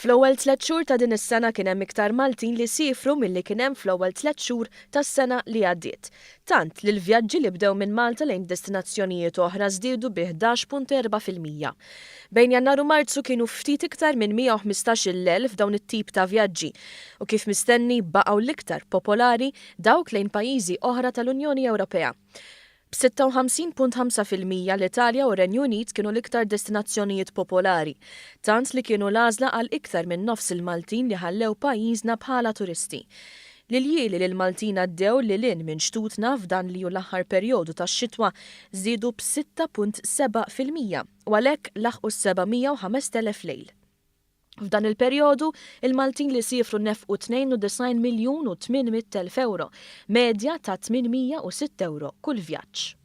Fl-ewwel tlett xhur ta' din is-sena kien hemm iktar Maltin li siefru milli kien hemm fl-ewwel tlett xhur tas-sena li għaddiet. Tant li l-vjaġġi li bdew minn Malta lejn destinazzjonijiet oħra żdiedu bi 11.4%. Bejn Jannar u Marzu kienu ftit iktar minn 115,000 dawn it-tip ta' vjaġġi u kif mistenni baqgħu l-iktar popolari dawk lejn pajjiżi oħra tal-Unjoni Ewropea. B'56.5% l-Italja u r-Renju Unit kienu l-iktar destinazzjonijiet popolari, tant li kienu l-għażla għal iktar minn nofs il-Maltin li ħallew pajjiżna bħala turisti. L-iljieli li l-Maltin għaddew lil hinn minn xtutna f'dan li hu l-aħħar perjodu tax-xitwa żdiedu b'6.7% u għalhekk laħqu s-705,000 lejl. F'dan il-perjodu, il-Maltin li siefru nefqu 92 miljun u 800 elf ewro, medja ta' 806 ewro kull vjaġġ.